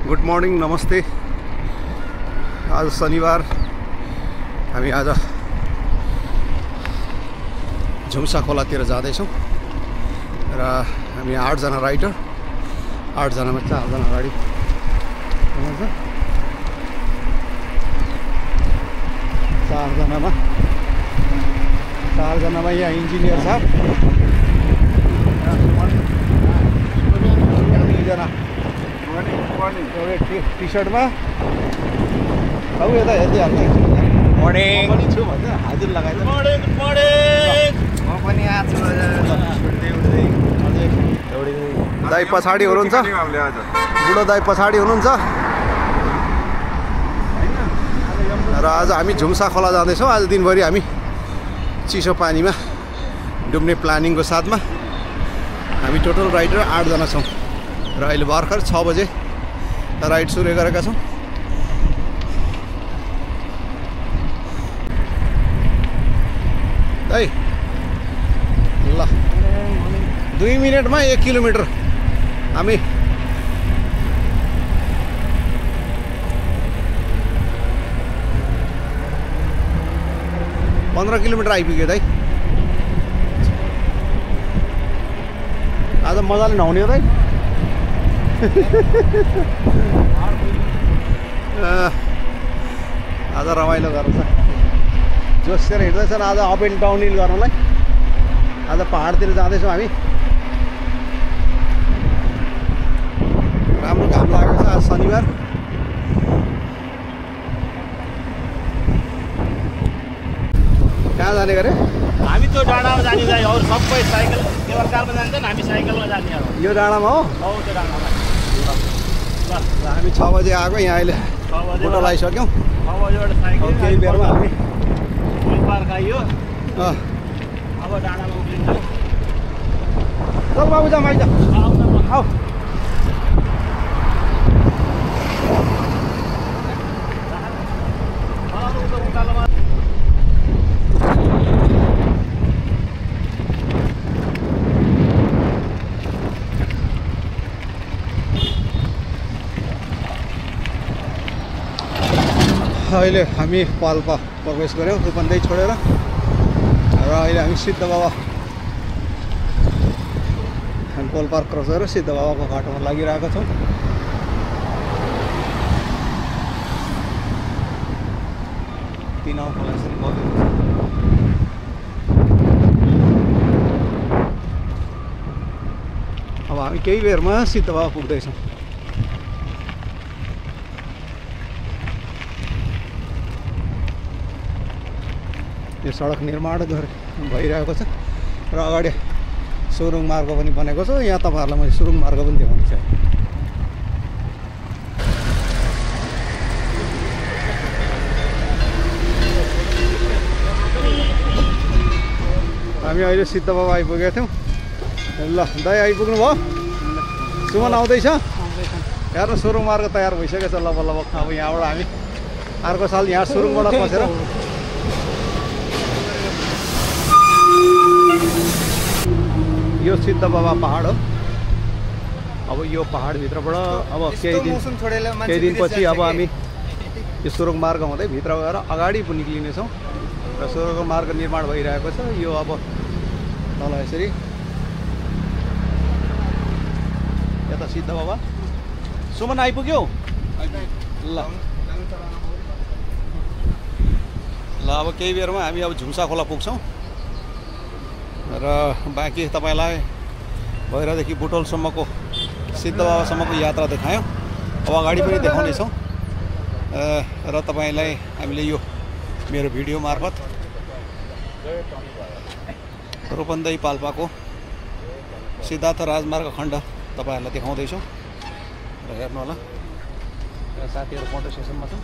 Good morning, नमस्ते। आज शनिबार हामी आज झुम्सा खोलातिर जाँदैछौँ र हामी 8 जना राइडर, 8 जनामा 4 जना गाडी हुनुहुन्छ। 4 जनामा यहाँ इन्जिनियर साहब, 2जना टी सर्टमा अब यता हेरिदिइहाल्छ। मर्निङ पनि छु भन्छ, हाजिर लगाइदिनु। म पनि आछु दाइ पछाडि हुनुहुन्छ, बुढो दाइ पछाडि हुनुहुन्छ। र आज हामी झुम्सा खोला जाँदैछौँ। आज दिनभरि हामी चिसो पानीमा डुब्ने प्लानिङको साथमा हामी टोटल राइडर 8 जना छौँ र अहिले भर्खर 6 बजे राइड सुरु गरेका छौँ। दाइ ल 2 मिनटमा 1 किलोमिटर हामी 15 किलोमिटर आइपुग्यो दाइ। आज मजाले नुहाउने हो दाइ। आज रमाइलो गर्छ, जोसेर हिँड्दैछन् आज अप एन्ड डाउन हिल गर्नलाई। आज पहाडतिर जाँदैछौँ हामी। राम्रो घाम लागेको छ, आज शनिबार। कहाँ जाने गरे? हामी त्यो डाँडामा जाने दाइ, अरू सबै साइकल केवल कारमा जान्छन्, हामी साइकलमा जाने हो। यो डाँडामा हो? त्यो डाँडामा ल हामी 6 बजे आएको, यहाँ अहिले 6 बजे होटल आइसक्यौँ। 6 बजेबाट साइकल केही बेरमा हामी पुल पार्क आइयो। अब डाँडामा उक्लिन्छौँ। चल बाबु जाऊँ, आइज आऊ। अहिले हामी पाल्पा प्रवेश गऱ्यौँ रूपन्देही छोडेर, र अहिले हामी सिद्ध बाबा पोल पार्क क्रस गरेर सिद्ध बाबाको घाटोमा लागिरहेका छौँ। अब हामी केही बेरमा सिद्ध बाबा पुग्दैछौँ। यो सडक निर्माण भइरहेको छ र अगाडि सुरुङ मार्ग पनि बनेको छ। यहाँ तपाईँहरूलाई मैले सुरुङ मार्ग पनि देखाउनु छ। हामी अहिले सिद्ध बाबा आइपुगेका थियौँ। ल दाइ आइपुग्नु भयो? सुमन आउँदैछ? हेर्नु सुरुङ मार्ग तयार भइसकेको छ लगभग। अब यहाँबाट हामी अर्को साल यहाँ सुरुङबाट खसेर यो सिद्ध बाबा पहाड हो। अब यो पहाडभित्रबाट अब केही दिनपछि अब हामी यो सुरुङ मार्ग हुँदै भित्र गएर अगाडि पनि निक्लिनेछौँ र सुरुङ मार्ग निर्माण भइरहेको छ। यो अब तल यसरी यता सिद्ध बाबा। सुमन आइपुग्यो? ल ल अब केही बेरमा हामी अब झुम्सा खोला पुग्छौँ र बाँकी तपाईँलाई भैरादेखि बुटोलसम्मको सिद्ध बाबासम्मको यात्रा देखायौँ। अब अगाडि पनि देखाउनेछौँ र तपाईँलाई हामीले यो मेरो भिडियो मार्फत रूपन्देही पाल्पाको सिद्धार्थ राजमार्ग खण्ड तपाईँहरूलाई देखाउँदैछौँ र हेर्नु होला। साथीहरू मोटर स्टेसनमा छन्।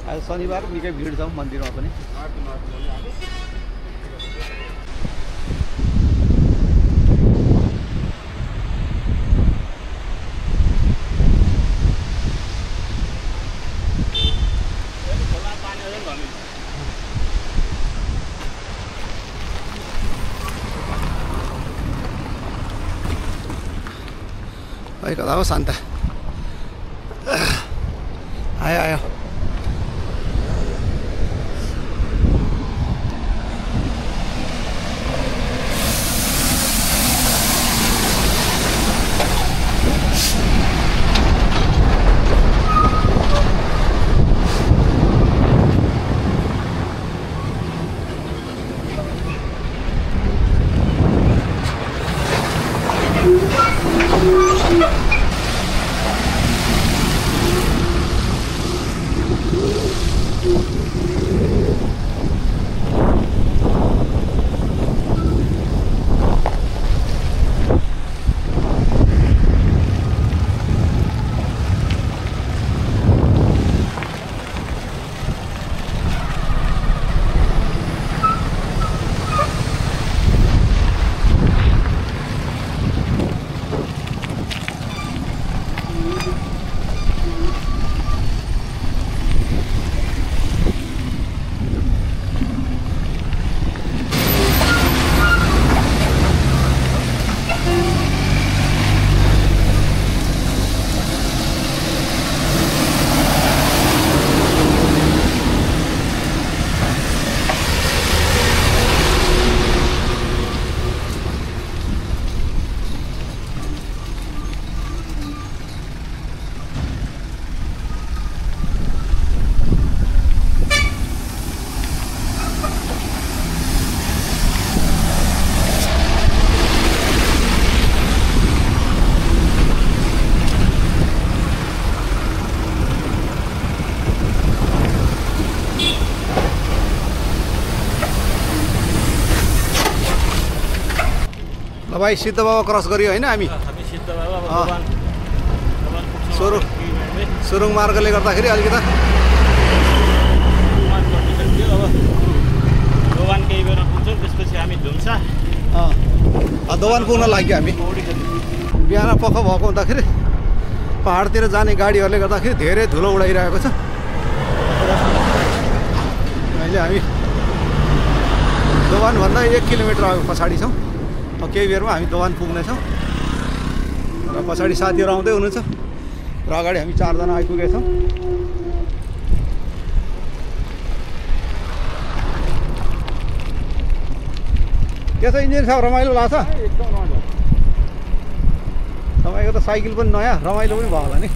आज शनिबार निकै भिड छ मन्दिरमा पनि। भाइ कता हो शान्ता आयो आयो भाइ सिद्ध बाबा क्रस गरियो होइन हामी सुरुङ मार्गले गर्दाखेरि अलिकति दोभान केही बेर पुग्छौँ त्यसपछि हामी झुम्सा दोभान पुग्न लाग्यो हामी बिहान पख भएको हुँदाखेरि पहाडतिर जाने गाडीहरूले गर्दाखेरि धेरै धुलो उडाइरहेको छ अहिले हामी दोभानभन्दा 1 किलोमिटर पछाडि छौँ केही बेरमा हामी दोभान पुग्नेछौँ र पछाडि साथीहरू आउँदै हुनुहुन्छ र अगाडि हामी 4 जना आइपुगेछौँ के छ इन्जिन साहब रमाइलो लाग्छ तपाईँको त साइकल पनि नयाँ रमाइलो पनि भयो होला नि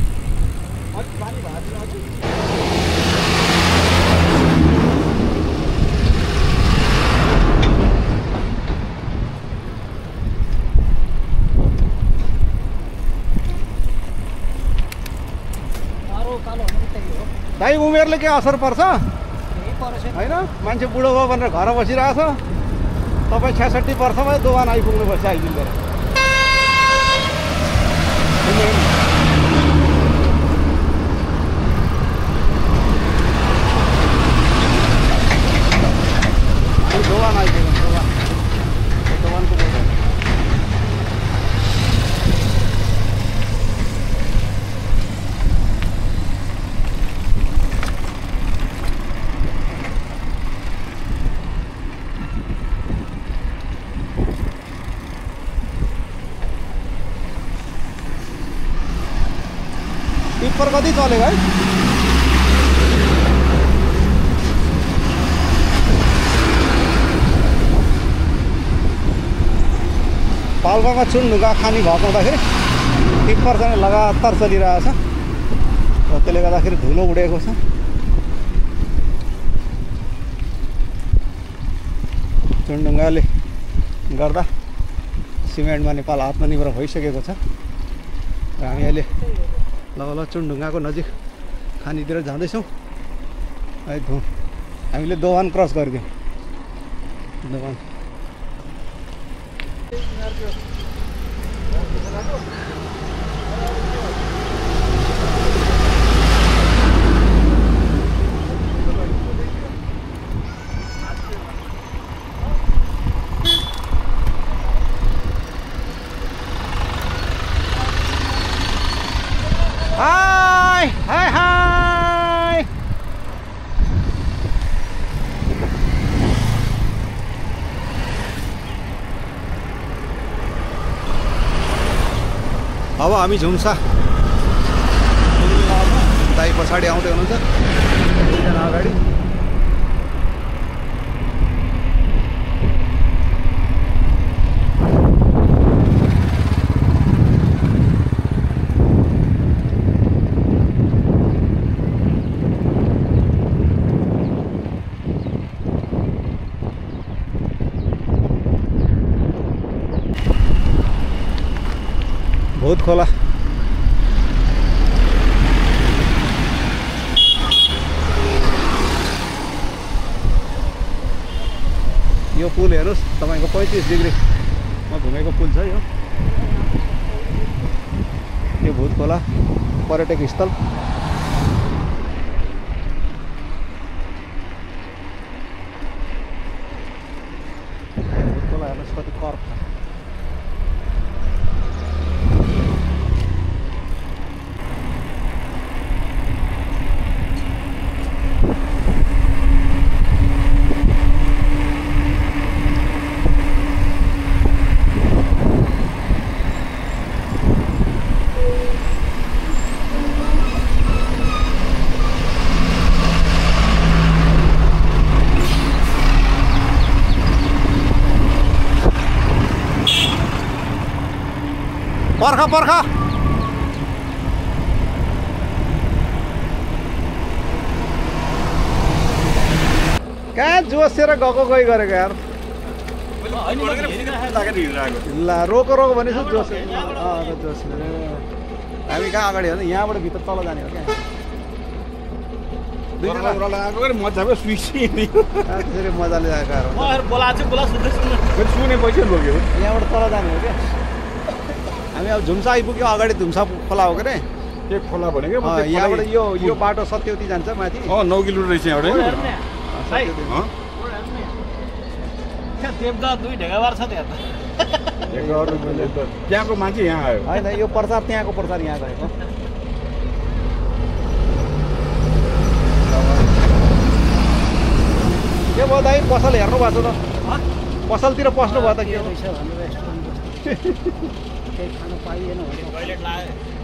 दाइ उमेरले के असर पर्छ होइन मान्छे बुढो भयो भनेर घर बसिरहेको छ तपाईँ 66 वर्षमा दोभान आइपुग्नुपर्छ साइकल लिएर दोभान आइपुग्नु दोभानको टिप्पर कति चलेको है पाल्पामा चुनढुङ्गा खानी भएको हुँदाखेरि टिप्पर चाहिँ लगातार चलिरहेछ र त्यसले गर्दाखेरि धुलो उडेको छ चुनढुङ्गाले गर्दा सिमेन्टमा नेपाल आत्मनिर्भर भइसकेको छ र हामी अहिले ल चुनढुङ्गाको नजिक खानीतिर जाँदैछौँ हामीले दोभान क्रस गरिदियौँ दोभान हाय हाय हाय अब हामी झुम्सा दाइ पछाडि आउँदै हुनुहुन्छ दुईजना अगाडि भूत खोला यो पुल हेर्नुहोस् तपाईँको 35 डिग्रीमा घुमेको पुल छ यो भूत खोला पर्यटक स्थल भूत खोला हेर्नुहोस् कति कर्फ पर्ख पर्ख कहाँ जोसेर गएको गई गरेको यार ल रोको रोको भनेछु जोस जोस हामी कहाँ अगाडि हो यहाँबाट भित्र तल जाने हो क्या मजाको सुइसी त्यसरी मजाले आएको सुनेपछि लोग्यो यहाँबाट तल जाने हो क्या हामी अब झुम्सा आइपुग्यो अगाडि झुम्सा खोला हो के एक खोला भनेको यहाँबाट यो बाटो सत्यवती जान्छ माथि 9 किलोमिटर रहेछ एउटा देवदा 2 ढेगाबार छ त्यहाँ त्यहाँको मान्छे यहाँ आयो होइन यो प्रचार त्यहाँको प्रचार यहाँ गएको के भयो दाइ पसल हेर्नु भएको छ त पसलतिर पस्नु भयो त के केही खानु पाइएन भने टोइलेट लाग्यो